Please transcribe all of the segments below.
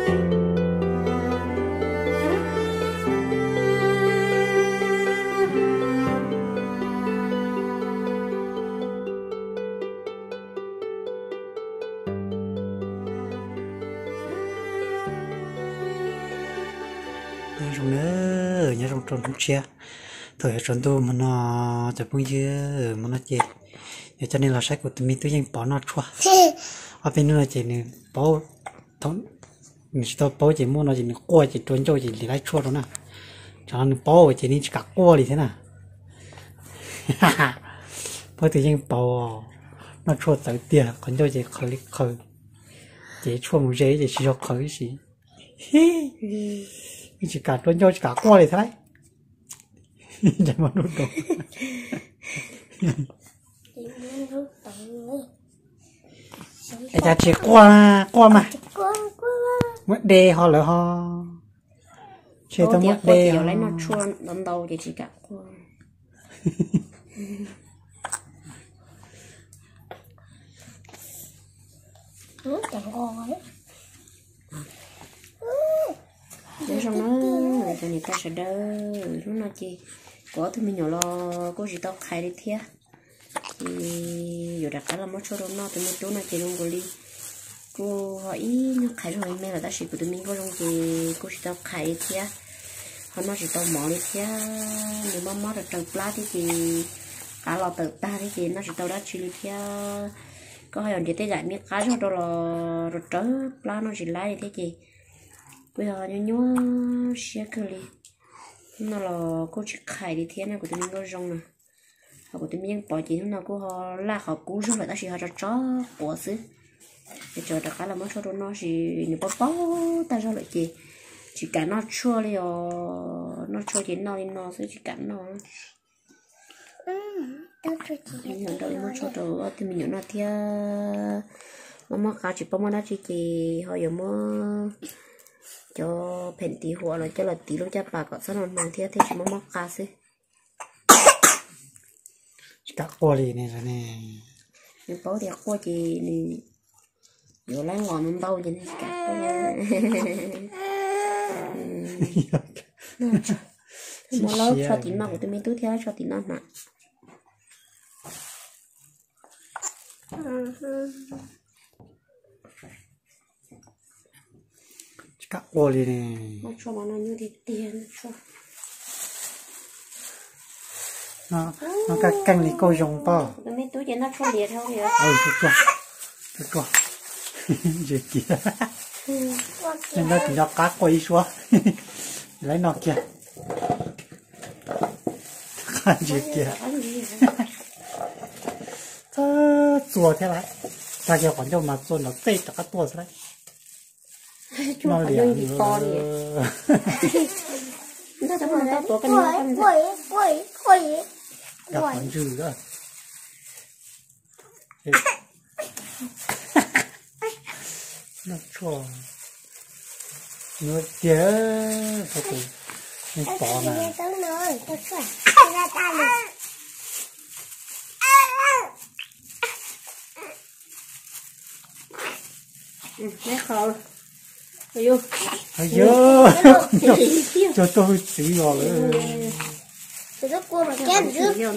Nyob zoo na, nyob zoo rau hnub tshiab. Thaum yuav tsaus ntuj hmo no, cov phooj ywg, hmo no ces yuav coj nej los saib kuv tus me tub Yeej Pov noj tshuaj. Ob peb hnub no ces nws paub, nws tsis tau paub ces muaj no ces nws quaj ces rua ncauj ces ntim laib tshuaj rau na. Tsam no nws paub ces nws tsis kam quaj li thiab na. Peb tus Yeej Pov noj tshuaj txawv tiag, qhov ncauj ces qhaws li qhaws, ces tshuaj mus ze ces tsis yog qhaws ib si. Nws tsis kam rua ncauj tsis kam quaj li thiab lauj. Es cas tsis quaj, quaj mas. Muab de ho lawm ho. Tsis tau muab de ho. Ntau ntau ces tsis kam quaj. Nyob zoo na cov niam tais sawv daws, hnub no ces kuv ob tug me nyuam los kuj tsis tau qhais li thiab. Ces yuav rov qab los muab tshuaj rau noj, tus me tub no ces zoo nkaus li kuj ho ib nyuag qhais zog me me lawm tab sis kuv tus me nkauj zoo ces kuj tsis tau qhais li thiab, ho noj tsis tau mov li thiab. Nws mob mob raws raws plab thiab ces qab los tawm tag thiab ces noj tsis tau dab tsi li thiab. Koj ho yog nrhiav tej yam me qab zog rau los raws raws plab noj tsis laib li thiab ces kuj yog nyuaj nyuaj siab kawg li. Hnub no los kuj tsis qhais li thiab na, kuv tus me nkauj zoo na. Ho kuv tus me Yeej Pov ces hnub no kuj ho laj qhov kub zog lawm tab sis ho tso tso quav xwb. Es tseem rov qab los muab tshuaj rau noj sis nws paub paub tag zog lawm ces tsis kam noj tshuaj li os. Noj tshuaj ces noj li no xwb tsis kam noj. Yog nrog muab tshuaj rau ob tug me nyuam noj thiab. Mob mob qab tsis paub muab dab tsi ces ho yuav muab cov pheem tiv huam los coj los tiv lub caj pas kom txhob nag thiab thiaj tsis mob mob qab xwb. Tsis kam quaj li ne. Nws paub tias quaj ces nws yuav laib nqos ntau ntau ces nws tsis kam quaj. Muab laib tsho tim no, kuv tus me tub thiab laib tsho tim no mas. Tsis kam quaj li ne. Noj kaj keej li kauj zoo pob. Ntsia kiag, nej nyob tim no qab quaj ib suab. Laib noj kiag. Ntsia kiag. Txawj txua thiab lauj. Tag kiag qhov ncauj mas txua nrov tej rov qab tuaj xwb lauj. Noj liam. Qhov ntswg. Noj tshuaj nuav tiag, tus Yeej Pov na. Yog, cog tuaj hwj txwv los lawm. Laib lawm,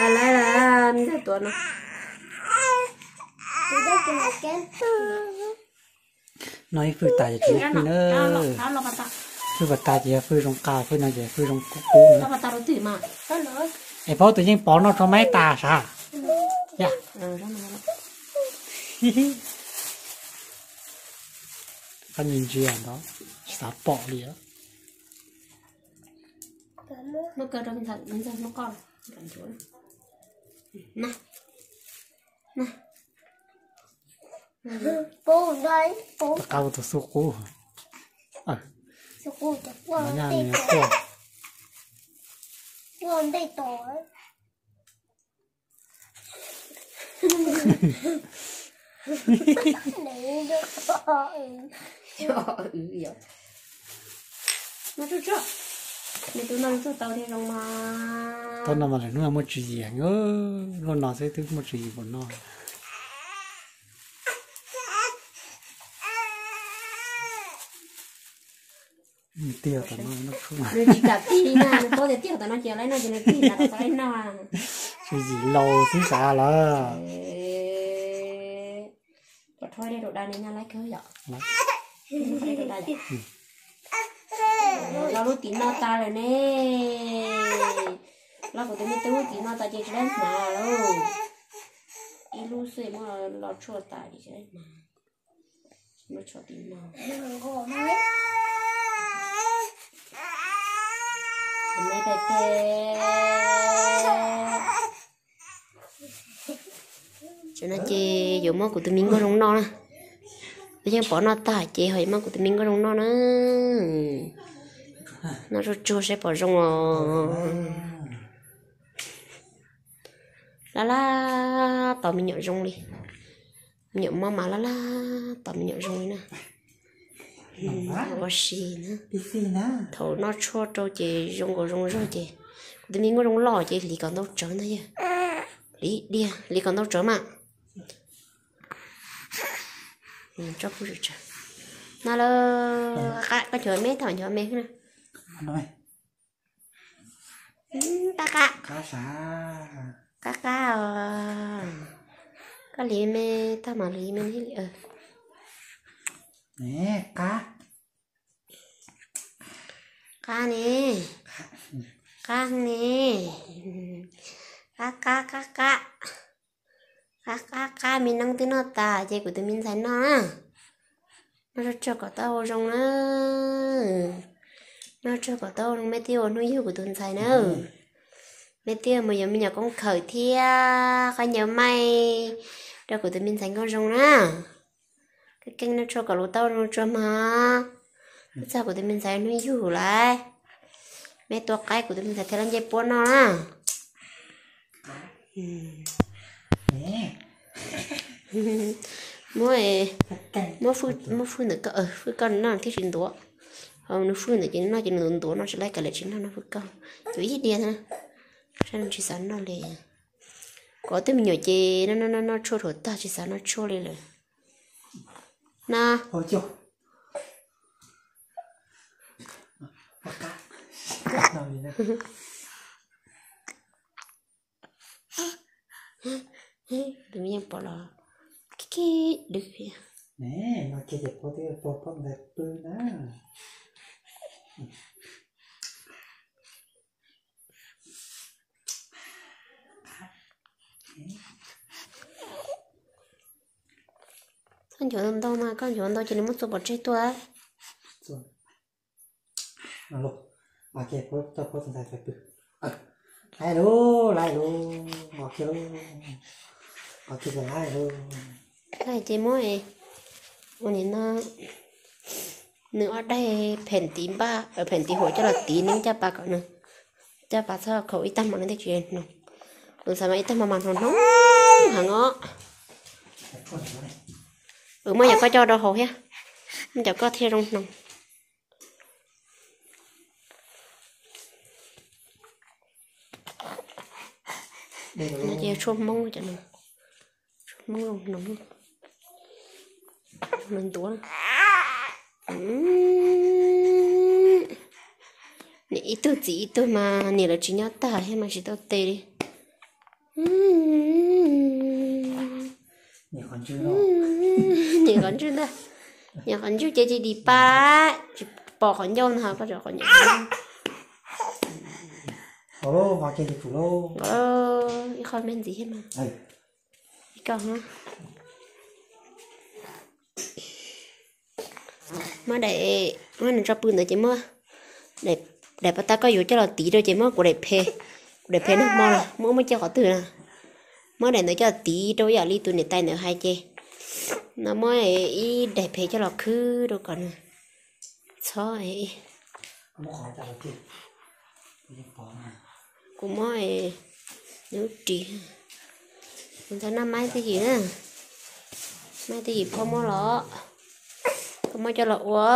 laib lawm, ntag tuav no. No ib fwj tas ces tsis yog fwj na. Fwj pas tas ces yog fwj zoo qab, fwj no ces fwj zoo kub kub na. Es paub tus Yeej Pov noj tshuaj maib tas sav. Qab ntsia ntsia ntawd tsis xav pom li. Qab ua tus xub qub. Nyaj nws quaj. Noj tsuag tsuag, nws tus no tsuag tau thiaj zoo mas. Tau no mas lwm hnub muaj tswv yim, luaj no xwb twb muaj tswv yim npaum no. Nws tsis kam tig na, nws paub tias tig tom no ces lawv noj ces nws tig na, txhob laib noj. Tsis yim laus xwb xav lawm. Pov rho dej rau da ne, nyab laib kawg yom. Los lub tim no tas lawm ne. Los kuv tus me tub lub tim no tas ces tsis laib hnav lawm. Ib lub xwb muab los tshuaj tas ces tsis laib hnav. Muab tshuaj tim no. Tam no ces yuav muab kuv tus me nkauj zoo noj na. Twb yeej pov noj tag ces ho yuav muab kuv tus me nkauj zoo noj na. Noj tsuag tsuag saib pom zoo os. Laj laj tos me nyuam zoo li. Me nyuam mob mas laj laj tos me nyuam zoo li na. Ua si na. Thaum noj tshuaj rau ces zoo nkaus zoo zog ces kuv tus me nkauj zoo loj ces hliv kom ntau tsawv ntag yog. Hliv diag, hliv kom ntau tsawv mas. Tso pub tsawv. No lawm, koj chuav me, thaum chuav me xwb na. Qab qab. Qab qab os. Koj hliv me, tag mam hliv me thiaj li. Qab. Qab ne. Qab ne. Qab qab qab qab. Qab qab qab, me neeb twb noj tas ces kuv tus me ntxhais noj na. Noj tsuag tsuag kom tau zoo na. Noj tsuag kom tau zoo, meb twb ua hnub yug kuv tus ntxhais na. Meb twb mus yuav me nyuam koob khawm thiab qhov nyuag maij rau kuv tus me ntxhais nkauj zoo na. Keej keej noj tsuag kom lus tau zoo tsuag mas. Twb txog kuv tus me ntxhais hnub yug lawm, meb tua qaib kuv tus me ntxhais thiaj li nce puab noj na. Muab, muab fwj ntawm koj, fwj koj noj thiaj tsis ntuav. Ho nws fwj ntawm ces noj ces nws ntuav ntuav no tsis laib, kav liam tsis noj, noj fwj koj. Cuav ib diav na, saib nws tsis xav noj li. Kuv ob tug me nyuam ces noj noj noj tshuaj rhuav tag tsis xav noj tshuaj li lawm na. Tus me yeej pom los khib khib dwb. Koj ncuav ntau mas, koj ncuav ntau ces nws muab txua pov tseg tuaj. Lais lus, lais lus, lais lus, lais lus. Ces muab ua nim no nws ob daig phem tiv npaj, phem tiv huam coj los tiv nws caj pas kom nws, caj pas txhob khaum ib tag hmo nws thiaj tsis hnoos. Kuv xav mas ib tag hmo mas hnoos hnoos heev os. Muab cov koj coj rau hauv thiab, muab cov koj thiaj zoo hnoos. No ces tshuaj Hmoob, tshuaj Hmoob zoo hnoos, nws ntuav. Niam ib tug txiv ib tug mas niam lawv tsis nyob tag thiab mas tsis tau tes li. Niam qhov ntswg ntag, niam qhov ntswg ces tsis dim pa, tsis pom qhov ncauj no, koj tso qhov ncauj. Ib qho me ntxiv thiab mas. Ib koj muab daim, muab nws tso pw ntawd ces muab daim pov tag koj yuav coj los tiv rau ces muab kuv daim phem, kuv daim phem nag hmo los muab, muab coj qhov twg na, muab daim ntawd coj los tiv rau ib yam li tus niam tais ntawd hais ces no muab ib daim phem coj los khwb rau kom nws txhob. Kuv muab nws ris, kuv ntxhais noj maib twj ywm na, maib twj ywm phauj muab los, koj muab coj los ua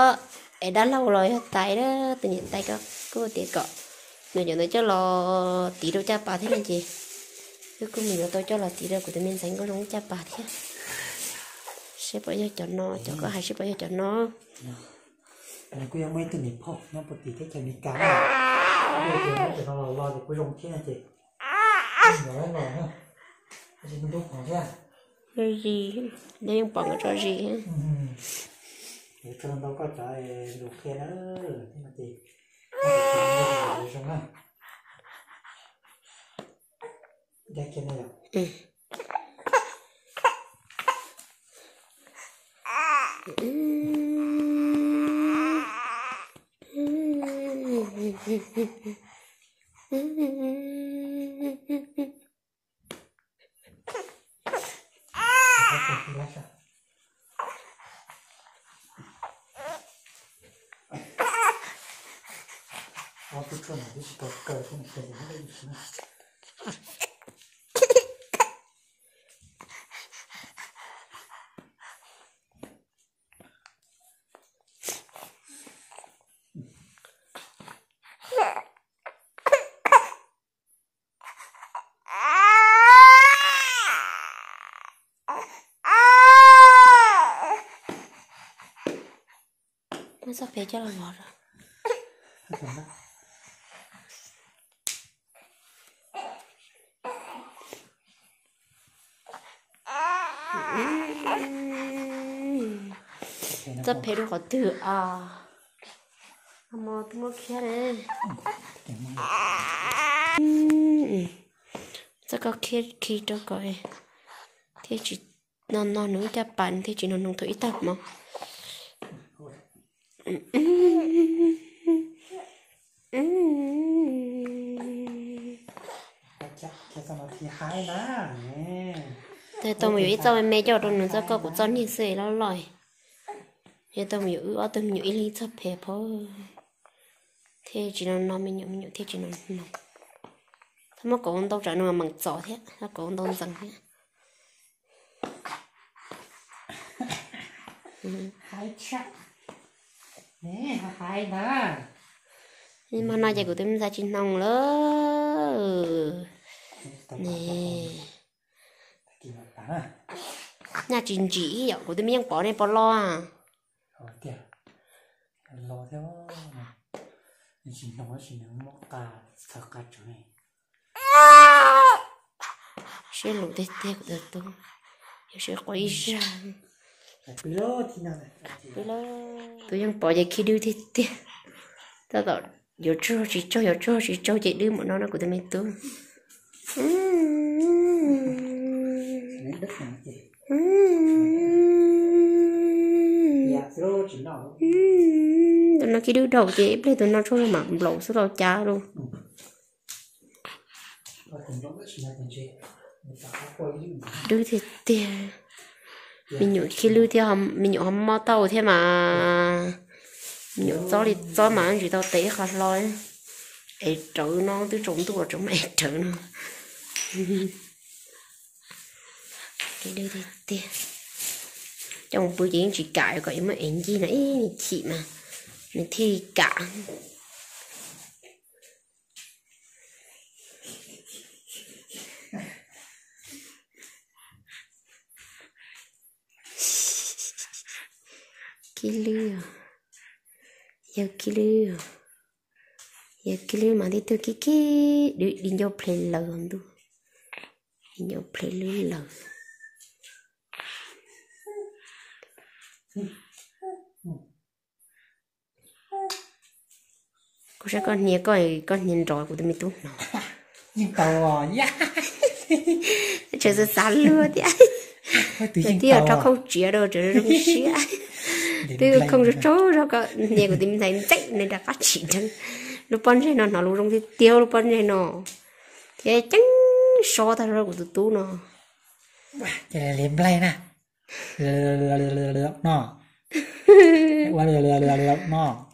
es dab laug los yog tais, tus niam tais koj kuj tias kom nws cov ntawd coj los tiv rau caj pas thiab ne ces wb kuj mus yuav tau coj los tiv rau kuv tus me ntxhais nkauj zoo caj pas thiab. Seb puas yog cov no, cov koj hais seb puas yog cov no. Nws kuj yuav muaj ib tug niam phauj nyob puag tim teb chaws Amelikas na. Kuj tias nyob pem no los los ces kuj zoo thiab no ces, los los na, tab sis ntub qhov thiab. Zis, neb yeej pom nkawd tso zis. Tso ntau koj cov lus qhia na, thiab no ces zoo na. Muab txoj pem coj los vov rau. Txoj pem rau qhov twg os? Muab khiav ne. Txoj koj khiav khi rau kom thiaj tsis no no nws ib caj pas nws thiaj tsis no no thaum ib tag hmo. Tau mus yuav ib txoj me me coj rau nws, txoj koj kuv txoj niag xwb loj loj. Yog tau mus yuav wb ob tug me nyuam ib leeg ib txoj pem phauj, thiaj tsis no no me nyuam, me nyuam thiaj tsis no no. Txhob muab kauv ntau tsam nws meem txom thiab, kauv ntau ntxeev thiab. Hais no ces kuv twb ntxhais tsis hnoos lawm ne. Nyaj tsis ntsim yom, kuv twb me yeej pom nej pom los. Siab lus tiag tiag kuv tus tub, yuav siab quav ib zag. Tus yeej pom ces khib dwb tiag tiag. Tab tom yuav tsaug tsis tsaug, yuav tsaug tsis tsaug ces dwb npaum no no kuv tus me tub. Tus no khib dwb dhau ces ib pliag tus no tsaug zog mam nplaum xwb los cas lauj. Dwb tiag tiag. Me nyuam khib lwb thiab, me nyuam ho mob tau thiab mas. Me nyuam txob li txob mas ntsis tau tes ib qho hlo. Es rawv no twb tsaus ntuj tsaus mas es rawv no. Dwb tiag tiag. Coj mus pw ces yeej tsis kam kom yuav muab ev ncig no ib nws chim mas nws thiaj li kam. Khib lwb, yawg khib lwb, yawg khib lwb mas tib tug khib khib dwb di ncauj ple laws ntuj, di ncauj ple lwb laws. Kuv saib koj hnia, koj hnia nrov kuv tus me tub hnov. Tseem xav xav luag thiab. Twb yog rho khoom tsiav rau tseem zoo siab. Twb khoom tsaug zog koj hnia kuv tus me ntxhais ntxeem nws rov qab tsim dheev. Lub pob ntseg no hnov lus zoo tiag tiag lub pob ntseg no. Thiab ceeb sob tag zog kuv tus tub no. Ces li nplaig na. No.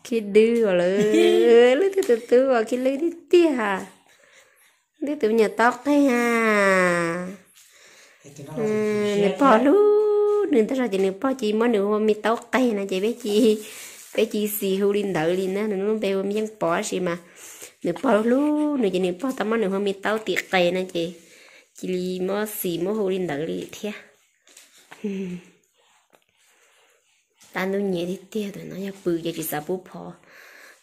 Khib dwb os lawm, lub twb tus tub os khib lwb tiag tiag. Twb tus me nyuam taub qeeg a. Nws pog hlub nws tab sis ces nws pog cia li muab nws hu me taub qeeg no ces peb cia li xis hu li ntawd li na. Nws lub npe hu me yeej pom tab sis mas nws pog hlub nws ces nws pog tau muab nws hu me taub tim qe no ces cia li muab xis muab hu li ntawd li thiab. Tab ntub nyiav tiag tiag, tus no yog pw ces tsis xav pub phov,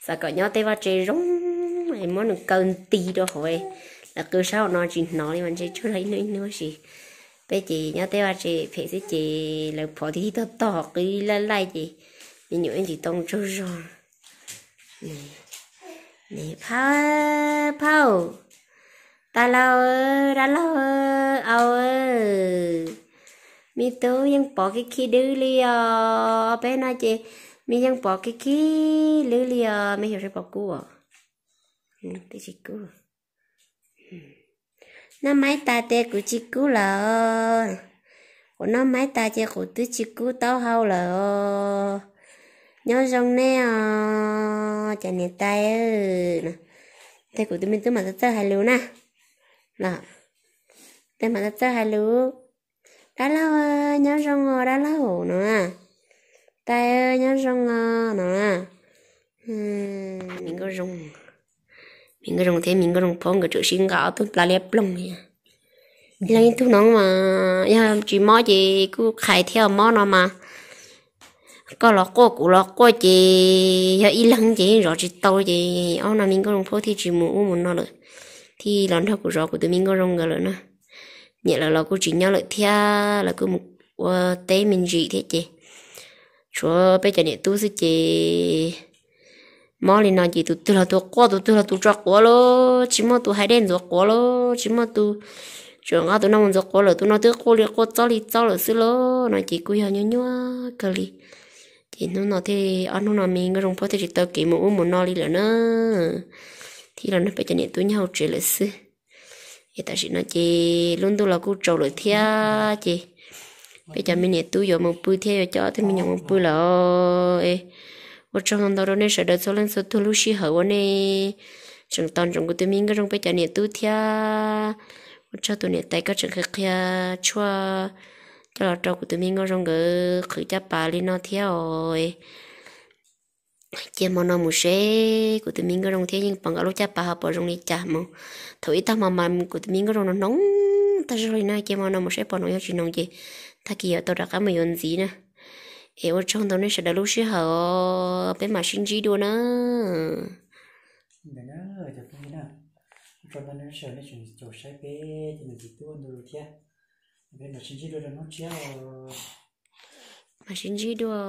xav kom nyob tej vaj tse zoo es muab nws kaw nti rau hauv, lawv qw sab hauv no tsis hnov li mas ntshe tsuag zog ib hnub ib hnub sis. Peb ces nyob tej vaj tse phem xwb ces lawv phov tib tog tog qw laij laij ces me nyuam ib ntsis tau tsaug zog. Phauj, phauj, dab laug, dab laug, au, me tub yeej pom khib khib dwb li os, peb no ces me yeej pom khib khib dwb li os, me xyov seb pom kub os. Twb tsis kub. Noj maib tas tias kuv tsis kub lawm, kuv noj maib tas ces kuv twb tsis kub taub hau lawm os. Nyob zoo nej os cov niam tais na. Tes kuv tus me tub mam txawj txawj hais lus na. Los, tes mam txawj txawj hais lus. Dab laug, nyob zoo os dab laug no. Tais, nyob zoo os no. Me Nkauj Zoo, me Nkauj Zoo thiab me Nkauj Zoo phaub nkawd tseem sib nqa ob tug plab liab ploog li. Ib leeg ib tug no mas yog tsis mob ces kuj qhais thiab, mob no mas koj los quaj kuv los quaj ces yog ib leeg ces yeej zov tsis tau ces ob no me Nkauj Zoo phaub thiaj tsis mus ub mus no lawm, thiaj los nrog kuv zov kuv tus me Nkauj Zoo nkawd lawm na. Niam lawv los kuj tsis nyob lawm thiab, lawv kuj mus ua teb me ntsis thiab ces tshuav peb cov niam tub xwb ces mob li no ces tus twg los tus quaj, tus twg los tus tso quav lauj, tsis muaj tus hais dej ntxuav quav lauj, tsis muaj tus tseem nqa tus no mus ntxuav quav lawm, tus no twb quaj li quaj txob li txob lawm xwb lauj no ces kuj yog nyuaj nyuaj kawg li. Ces hnub no thiaj, ob hnub no me Nkauj Zoo phaub thiaj tsis tau kev mus ub mus no li lawm na, thiaj los nrog peb cov niam tub nyob hauv tsev lawm xwb. Es tam sim no ces lub ntuj los kuj tsaus lawm thiab ces peb cov me niam tub yuav mus pw thiab, yuav coj ob tug me nyuam mus pw lawm. Ua tsaug ntau ntau rau nej sawv daws txhua leej txhua tug lub sij hawm uas nej tseem tos ntsoov kuv tus me Nkauj Zoo peb cov niam tub thiab. Ua tsaug tus niam tais koj tseem qhia qhia tshuaj coj los rau kuv tus me Nkauj Zoo nkawd qhwv caj pas li no thiab os. Cia hmo no mus seb kuv tus me Nkauj Zoo thiab Yeej Pov nkawd lub caj pas ho puas zoo li cas mus. Thaum ib tag hmo mas kuv tus me Nkauj Zoo no hnoos tag zog li na, cia hmo no mus seb puas hnoos, yog tsis hnoos ces tag kis yuav tau rov qab mus yuav ntxiv na. Es ua tsaug ntau nej sawv daws lub sij hawm os, peb mam sib ntsib dua na. Ntawd na, cov phooj ywg na, ua tsaug ntau nej sawv daws nej tseem caum saib peb cov niam txiv tub ntu thiab. Peb mam sib ntsib dua rau hnub tshiab os. Mam sib ntsib dua.